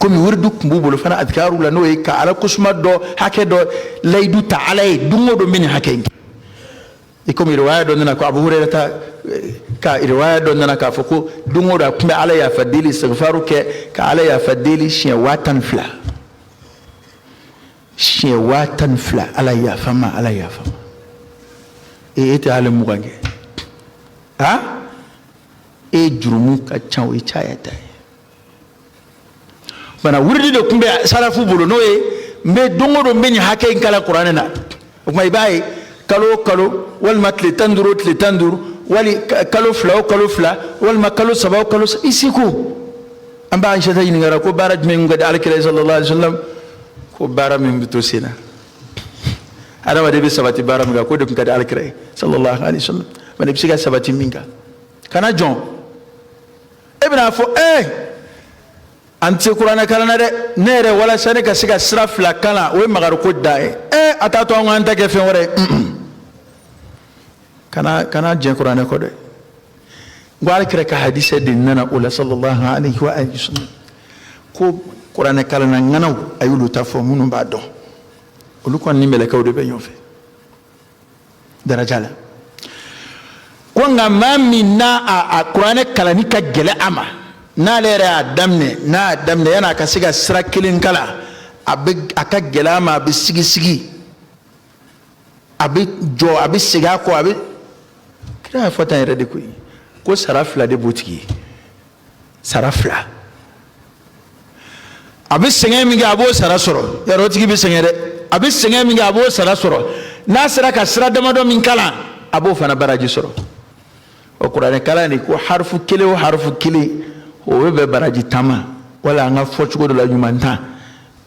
Komi wuridu tun b'u bolo fana adikaru la, n'o ye ka Ala kosuma dɔ hakɛ dɔ layidu ta Ala ye, don o don n bɛ nin hakɛ in kɛ. I komi riwaya dɔ nana ko Abu Hurairata ka riwaya dɔ nana k'a fɔ ko don o don a tun bɛ Ala yafa deli, istighfaru kɛ ka Ala yafa deli siɲɛ 12,000, siɲɛ 12,000, Ala yafa n ma, Ala yafa n ma. E tɛ hali 20 kɛ, a e jurumu ka ca, o ye caya ta ye fana. Wurudi de tun bɛ salafu bolo, n'o ye n bɛ don o don n bɛ nin hakɛ in kalan kuranɛ na. O tuma i b'a ye kalo o kalo, walima tile 15 o tile 15, wali kalo 2 o kalo 2, walima kalo 3 o kalo 3, i seko. An ba Ayisata ɲininkara ko baara jumɛn ka di Alakira ye sallallahu alaihi wasallam? Ko baara min bɛ to sen na, adamaden bɛ sabati baara min kan, k'o de tun ka di Alakira ye sallallahu alaihi wasallam. Mɛ i bɛ se ka sabati min kan, kana jɔn. E bɛna fɔ an tɛ se kuranɛ kalan na dɛ, ne yɛrɛ walasa ne ka se ka sira 2 kalan, o ye magariko dan ye. A t'a to an k'an ta kɛ fɛn wɛrɛ ye. Kana jɛn kuranɛ kɔ dɛ. N ko Alakira ka hadisɛ de nana o la sallallahu alaihi wa alihi wasallam, ko kuranɛ kalanna ŋanaw, a y'olu ta fɔ, minnu b'a dɔn, olu kɔni ni mɛlɛkɛw de bɛ ɲɔgɔn fɛ daraja la. Ko nka maa min n'a a kuranɛ kalanni ka gɛlɛn a ma, n'ale yɛrɛ y'a daminɛ, n'a y'a daminɛ, yan'a ka se ka sira kelen kalan, a bɛ a ka gɛlɛn a ma, a bɛ sigi sigi, a bɛ jɔ, a bɛ segin a kɔ, a bɛ kira y'a fɔ tan yɛrɛ de koyi, ko sara 2 de b'o tigi ye, sara 2. A bɛ sɛgɛn min kɛ, a b'o sara sɔrɔ. Yɔrɔ o tigi bɛ sɛgɛn dɛ, a bɛ sɛgɛn min kɛ, a b'o sara sɔrɔ. N'a sera ka sira damadɔ min kalan, a b'o fana baraji sɔrɔ. O kuranɛ kalan de ko harifu kelen o harifu kelen, o bɛ bɛn baraji 10 ma, wala an ka fɔ cogo dɔ la ɲuman 10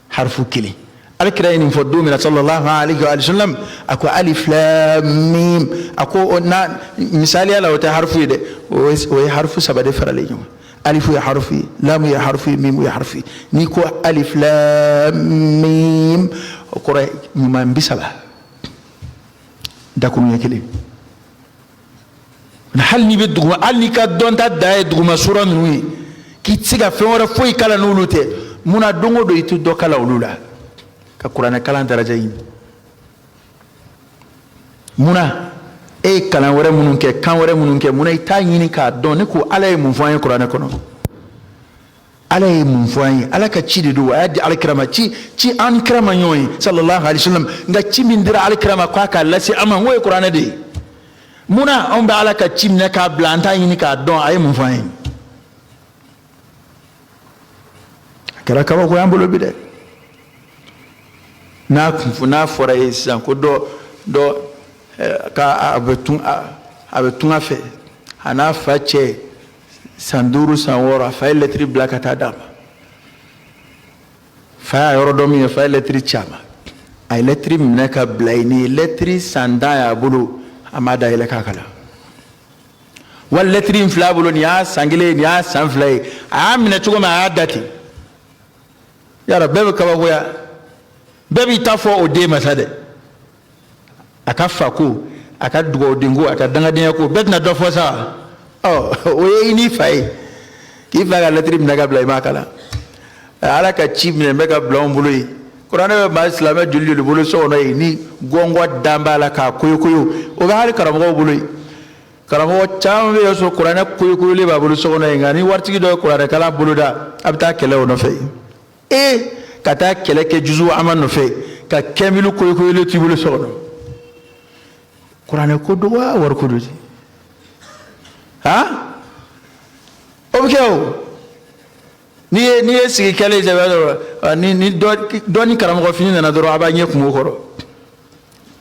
harifu kelen. Alakira ye nin fɔ don min na sallallahu alaihi wa sallam, a ko alif lam mim, a ko na misaliya la, o tɛ harifu ye dɛ, o ye harifu 3 de faralen ɲɔgɔn. Alifu ye harifu ye, lamu ye harifu ye, mimu ye harifu ye. N'i ko alif lam mim, o kɔrɔ ye ɲuman 30 dakuruɲɛ kelen. Hali n'i bɛ duguma, hali n'i ka dɔnta dan ye duguma sura ninnu ye, k'i tɛ se ka fɛn wɛrɛ foyi kalan n'olu tɛ, mun na don o don i tɛ dɔ kalan olu la ka kuranɛ kalan daraja ɲini? Mun na e ye kalan wɛrɛ minnu kɛ, kan wɛrɛ minnu kɛ, mun na i t'a ɲini k'a dɔn ne ko Ala ye mun fɔ an ye kuranɛ kɔnɔ? Ala ye mun fɔ an ye? Ala ka ci de don, a y'a di Alakira ma. Ci ci an ni kira ma ɲɔgɔn ye sallallahu alaihi wasallam, nka ci min dira Alakira ma k'a k'a lase an ma, n k'o ye kuranɛ de ye. Mun na anw bɛ Ala ka ci minɛ k'a bila, an t'a ɲini k'a dɔn a ye mun fɔ an ye? A kɛra kabako y'an bolo bi dɛ. N'a kun n'a fɔra ye sisan ko dɔ dɔ ka a bɛ tun a bɛ tunga fɛ, a n'a fa cɛ san 5, san 6, a fa ye lɛtiri bila ka taa d'a ma. Fa y'a yɔrɔ dɔn min ye, fa ye lɛtiri ci a ma, a ye lɛtiri minɛ ka bila yen. Nin ye lɛtiri san 10 y'a bolo, a m'a dayɛlɛ k'a kalan. Wali lɛtiri in filɛ a bolo, nin y'a san 1 ye, nin y'a san 2 ye, a y'a minɛ cogo min, a y'a da ten. Yara bɛɛ bɛ kabakoya, bɛɛ b'i ta fɔ o den ma sa dɛ. A ka fa ko, a ka dugawuden ko, a ka dangadenya ko, bɛɛ tɛna dɔ fɔ sa. Ɔ o ye i n'i fa ye, k'i fa ka lɛtiri minɛ ka bila, i m'a kalan. Ala ka ci minɛ bɛ ka bila anw bolo yen. Kuranɛ bɛ maa silamɛ joli joli bolo so kɔnɔ yen ni gɔngɔ dan b'a la k'a koyokoyo? O bɛ hali karamɔgɔw bolo yen. Karamɔgɔ caman bɛ yen sɔrɔ kuranɛ koyokoyolen b'a bolo so kɔnɔ yen, nka ni waritigi dɔ ye kuranɛ kalan boloda, a bɛ taa kɛlɛ o nɔfɛ yen. E ka taa kɛlɛ kɛ juzu ama nɔfɛ ka kɛnbili koyokoyolen t'i bolo so kɔnɔ. Kuranɛ ko don wa wari ko don di? Han, o bɛ kɛ o. N'i ye sigi kɛlen sɛbɛn dɔrɔn, ni dɔ ni karamɔgɔ fini nana dɔrɔn, a b'a ɲɛ kumu kɔrɔ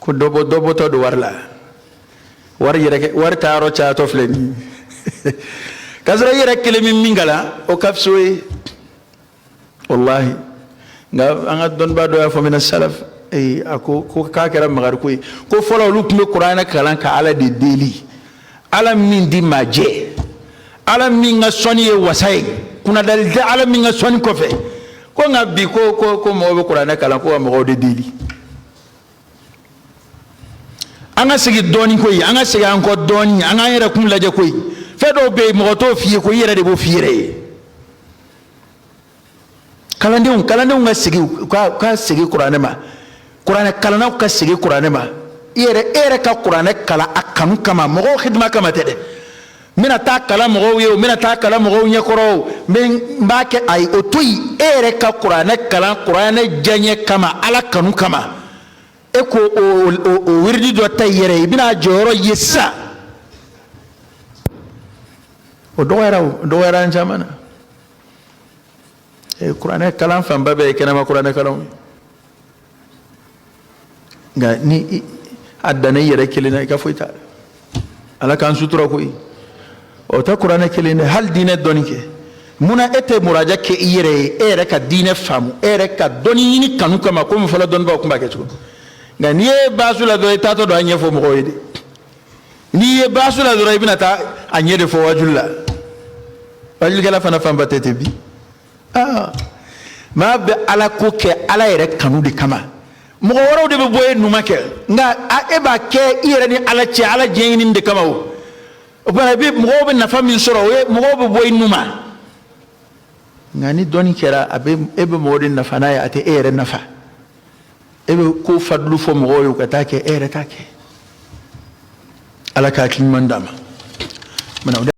ko dɔ bɔ dɔ bɔtɔ don wari la, wari yɛrɛ kɛ wari taa yɔrɔ cayatɔ filɛ nin ye, k'a sɔrɔ i yɛrɛ kelen min kalan, o ka fisa o ye wallahi. Nka an ka dɔnnibaa dɔ y'a fɔ mina salaf, a ko ko k'a kɛra magari ko ye, ko fɔlɔ olu tun bɛ kuranɛ kalan ka Ala de deli, Ala min di maa jɛ, Ala min ka sɔnni ye wasa ye, kunnadali tɛ Ala min ka sɔnni kɔfɛ. Ko nka bi ko mɔgɔw bɛ kuranɛ kalan ko ka mɔgɔw de deli. An ka segin dɔɔnin koyi, an ka segin an kɔ dɔɔnin, an k'an yɛrɛ kun lajɛ koyi. Fɛn dɔw bɛ yen, mɔgɔ t'o f'i ye ko i yɛrɛ de b'o f'i yɛrɛ ye. Kalandenw, kalandenw ka segin, u ka segin kuranɛ ma. Kuranɛ kalannaw ka segin kuranɛ ma. I yɛrɛ, e yɛrɛ ka kuranɛ kalan a kanu kama, mɔgɔw hidima kama tɛ dɛ. N bɛna taa kalan mɔgɔw ye o, n bɛna taa kalan mɔgɔw ɲɛkɔrɔ o, n bɛ n b'a kɛ, ayi, o to yen. E yɛrɛ ka kuranɛ kalan kuranɛ diyaɲɛ kama, Ala kanu kama. E ko o wiridi dɔ ta i yɛrɛ ye, i bɛna a jɔyɔrɔ ye sisan. O dɔgɔyara, o dɔgɔyara an caman na. Kuranɛ kalan fanba bɛɛ ye kɛnɛma kuranɛ kalanw ye. Nka ni a danna i yɛrɛ kelen na, i ka foyi t'a la. Ala k'an sutura koyi. O tɛ kuranɛ kelen dɛ, hali diinɛ dɔnni kɛ. Munna e tɛ muraja kɛ i yɛrɛ ye, e yɛrɛ ka diinɛ faamu, e yɛrɛ ka dɔnni ɲini kanu kama, komi fɔlɔ dɔnnibaaw tun b'a kɛ cogo min? Nka n'i ye baasu la dɔrɔn, i taatɔ don a ɲɛfɔ mɔgɔw ye de. N'i ye baasu la dɔrɔn, i bɛna taa a ɲɛ de fɔ wajuli la. Wajulikɛla fana fanba tɛ ten bi. Aa, maa bɛ Ala ko kɛ Ala yɛrɛ kanu de kama. Mɔgɔ wɛrɛw de bɛ bɔ e numa kɛ, nka e b'a kɛ i yɛrɛ ni Ala cɛ, Ala diɲɛ ɲini de kama. O tuma i bɛ mɔgɔw bɛ nafa min sɔrɔ, o ye mɔgɔw bɛ bɔ i numa. Nka ni dɔnni kɛra, a bɛ e bɛ mɔgɔw de nafa n'a ye, a tɛ e yɛrɛ nafa. E bɛ ko fadulu fɔ mɔgɔw ye u ka taa kɛ, e yɛrɛ t'a kɛ. Ala ka hakili ɲuman d'an ma.